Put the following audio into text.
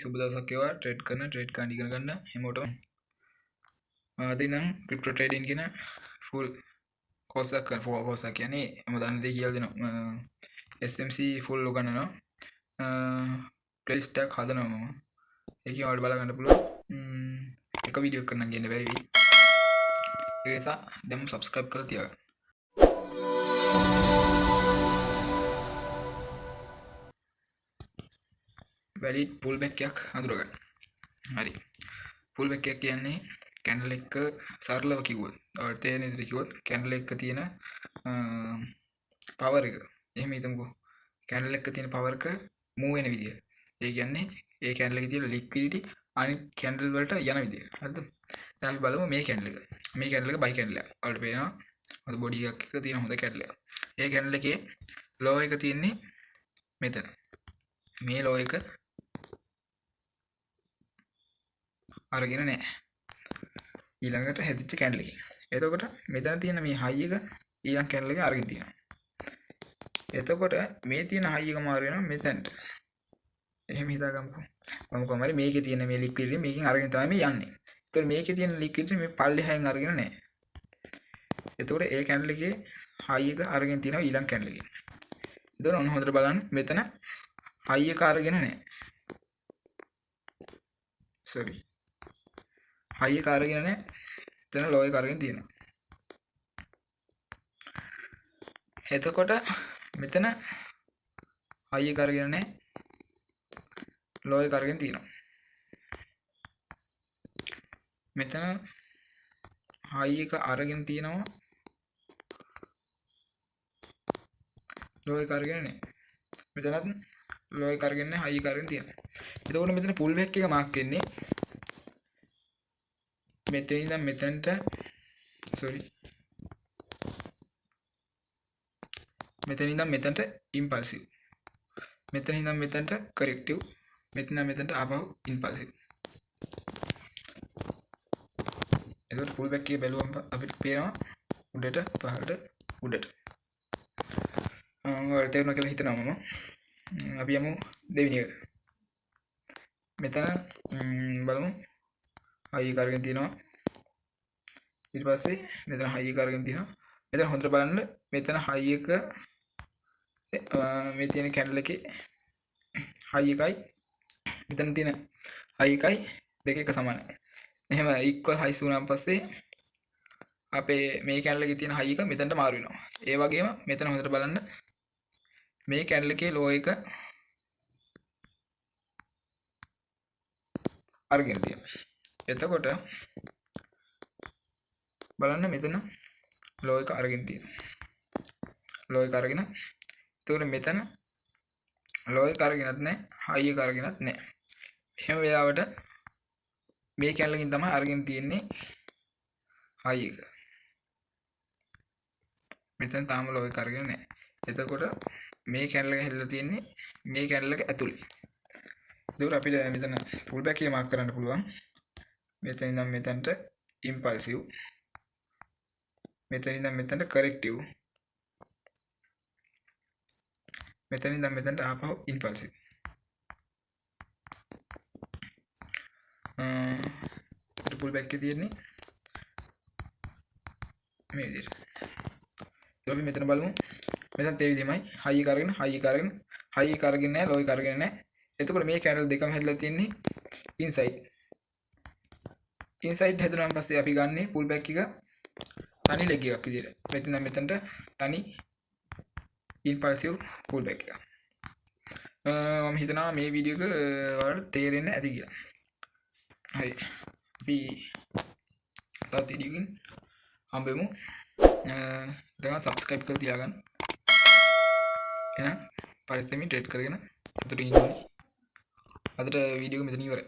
සුබ දවසක් වේවා. ට්‍රේඩ් කරන, ට්‍රේඩ් කරන්න ඉගෙන ගන්න හැමෝටම. අද ඉඳන් ක්‍රිප්ටෝ ට්‍රේඩින් කියන ෆුල් කෝස් එකක් කරන. කෝස් එකක් කියන්නේ මම දන්න දේ කියලා දෙනවා. SMC full උගන්වනවා. ප්ලේලිස්ට් එකක් හදනවා මම. ඒකෙන් ඔයාලට බලා ගන්න පුළුවන්. එක වීඩියෝ එකක් නම් ගේන්න බැරි වෙයි. ඒ නිසා දැන්ම සබ්ස්ක්‍රයිබ් කරලා තියාගන්න. වැලිඩ් පුල් බැක් එකක් අඳුරගන්න. හරි. පුල් බැක් එකක් කියන්නේ කැන්ඩල් එක සරලව කිව්වොත්, ඔයාලට තේරෙන විදිහට කිව්වොත්, කැන්ඩල් එක තියෙන පවර් එක. එහෙම හිතමුකෝ. කැන්ඩල් එක තියෙන පවර් එක මූව් වෙන විදිය. ඒ කියන්නේ ඒ කැන්ඩල් එකේ තියෙන ලික්විඩිටි අනිත් කැන්ඩල් වලට යන විදිය. හරිද? දැන් අපි බලමු මේ කැන්ඩල් එක. මේ කැන්ඩල් එක බයි කැන්ඩල් එකක්. ඔයාලට පේනවා හොඳ බොඩි එකක් එක තියෙන හොඳ කැන්ඩල් එකක්. ඒ කැන්ඩල් එකේ ලෝ එක තියෙන්නේ මෙතන. මේ ලෝ එක අරගෙන නෑ. ඊළඟට හැදිච්ච කැන්ඩල් එකකින්. එතකොට මෙතන තියෙන මේ හයි එක ඊළඟ කැන්ඩල් එකේ අරගෙන තියෙනවා. එතකොට මේ තියෙන හයි එක මාරු වෙනවා මෙතනට. එහෙම හිතාගමුකෝ. මම කොහොම හරි මේකේ තියෙන මේ ලික්විඩිටි මේකෙන් අරගෙන තමයි මේ යන්නේ. එතකොට මේකේ තියෙන ලික්විඩිටි මේ පල්ලෙහාෙන් අරගෙන නෑ. එතකොට ඒ කැන්ඩල් එකේ හයි එක අරගෙන තියෙනවා ඊළඟ කැන්ඩල් එකෙන්. එතකොට ඔන්න හොඳට බලන්න, මෙතන හයි එක අරගෙන නෑ. සෝරි. හයි එක අරගෙන නෑ. එතන ලෝ එක අරගෙන තියෙනවා. එතකොට මෙතන හයි එක අරගෙන නෑ. ලෝ එක අරගෙන තියෙනවා. මෙතන හයි එක අරගෙන තියෙනවා. ලෝ එක අරගෙන නෑ. මෙතනත් ලෝ එක අරගෙන නෑ, හයි එක අරගෙන තියෙනවා. එතකොට මෙතන පුල් බැක් එක මාක් වෙන්නේ මෙතන ඉඳන් මෙතනට, සෝරි, මෙතන ඉඳන් මෙතනට ඉම්පල්සිව්, මෙතන ඉඳන් මෙතනට කරෙක්ටිව්, මෙතන ඉඳන් මෙතනට ආපහු ඉම්පල්සිව්. එතකොට පුල් බැක් එක බැලුවම අපිට පේනවා උඩට පහළට උඩට. ඔයාලට තේරුණා කියලා හිතනවා මම. අපි යමු දෙවෙනි එකට. මෙතන බලමු හයි එක අරගෙන තියෙනවා. ඊට පස්සේ මෙතන හයි එක අරගෙන තියෙනවා. මෙතන හොඳට බලන්න, මෙතන හයි එක මේ තියෙන කැන්ඩල් එකේ හයි එකයි මෙතන තියෙන හයි එකයි දෙක එක සමානයි. එහෙම ඉක්වල් හයිස් වුණාන් පස්සේ අපේ මේ කැන්ඩල් එකේ තියෙන හයි එක මෙතනට මාරු වෙනවා. ඒ වගේම මෙතන හොඳට බලන්න, මේ කැන්ඩල් එකේ ලෝ එක අරගෙන තියෙනවා. එතකොට බලන්න මෙතන ලෝ එක අරගෙන තියෙනවා. ලෝ එක අරගෙන, එතකොට මෙතන ලෝ එක අරගෙනත් නැහැ, හයි එක අරගෙනත් නැහැ. එහෙම වෙලාවට මේ කැන්ඩල් එකකින් තමයි අරගෙන තියෙන්නේ හයි එක. මෙතන තාම ලෝ එක අරගෙන නැහැ. එතකොට මේ කැන්ඩල් එක හැදලා තියෙන්නේ මේ කැන්ඩල් එක ඇතුලේ. එතකොට අපිට මෙතන පුල් බැක් එක මාක් කරන්න පුළුවන්. මෙතන ඉඳන් මෙතනට ඉම්පල්සිව්, මෙතන ඉඳන් මෙතනට කරෙක්ටිව්, මෙතන ඉඳන් මෙතනට ආපහු ඉම්පල්සිව්. ඊට පුල් බැක් එකේ තියෙන්නේ මේ විදිහට. ඊට අපි මෙතන බලමු. මෙතනත් ඒ විදිහමයි. හයි එක අරගෙන, හයි එක අරගෙන, හයි එක අරගෙන නෑ, ලෝ එක අරගෙන නෑ. එතකොට මේ කැන්ඩල් දෙකම හැදලා තියෙන්නේ ඉන්සයිඩ්. ඉන්සයිඩ් හැදුනාන් පස්සේ අපි ගන්නෙ පුල් බැක් එක තනි ලෙග් එකක් විදිහට. මෙතන ඉඳන් මෙතනට තනි ඉම්පල්සිව් පුල් බැක් එකක්. මම හිතනවා මේ වීඩියෝ එක ඔයාලට තේරෙන්න ඇති කියලා. හරි. අපි තවත් වීඩියෝ එකකින් හම්බෙමු. දැන් සබ්ස්ක්‍රයිබ් කරලා තියාගන්න. එහෙනම් පරිස්සමින් ට්‍රේඩ් කරගෙන සතුටින් ඉන්න ඕනේ. අදට වීඩියෝ එක මෙතන ඉවරයි.